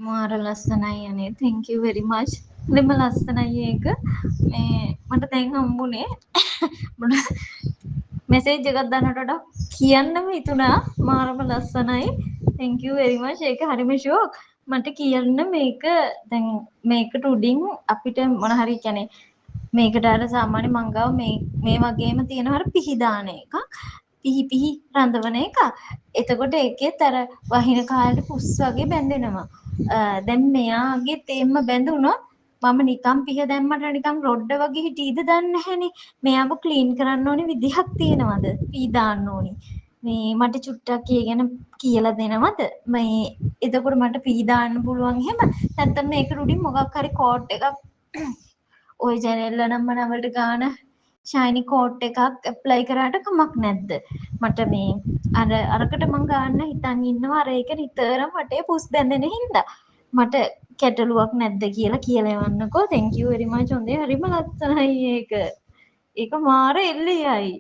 මාර ලස්සනයි අනේ. Thank you very much. හරිම ලස්සනයි ඒක. මේ මට දැන් හම්බුනේ. මැසේජ් එකක් දානට වඩා කියන්නම හිතුණා, මාරම ලස්සනයි. Thank you very much. ඒක හරිම ෂෝක්. මට කියන්න මේක දැන් මේකට උඩින් අපිට මොන හරි කියන්නේ මේකට අර සාමාන්‍ය මං ගාව මේ මේ වගේම තියෙන අර පිහි දාන එකක්. පිහි පිහි රඳවන එක. එතකොට ඒකෙත් අර වහින කාලේට පුස් වගේ බැඳෙනවා. දැන් මෙයාගෙත් එහෙම බැඳුනොත් මම නිකන් පිහ දැම්මට නිකන් රොඩ්ඩ වගේ හිටීද දන්නේ නැහනේ. මෙයාව ක්ලීන් කරන්න ඕනි විදිහක් තියෙනවද? පී දාන්න ඕනි. මේ මට චුට්ටක් ඒ ගැන කියලා දෙනවද? මේ එතකොට මට පී දාන්න පුළුවන් එහෙම. නැත්තම් මේකට උඩින් මොකක් හරි කෝට් එකක්, ඔය ජනෙල් අනම්මනම් වලට ගාන ෂයිනි කෝට් එකක් ඇප්ලයි කරාට කමක් නැද්ද? මට මේ අර අරකට මං ගන්න හිතන් ඉන්නවා, අර ඒක නිතරම වටේ පුස් බැඳෙන හින්දා. මට ගැටලුවක් නැද්ද කියලා කියලා එවන්නකෝ. Thank you very much. හොඳේ, හරිම ලස්සනයි ඒක. ඒක මාර එල්ලියයි.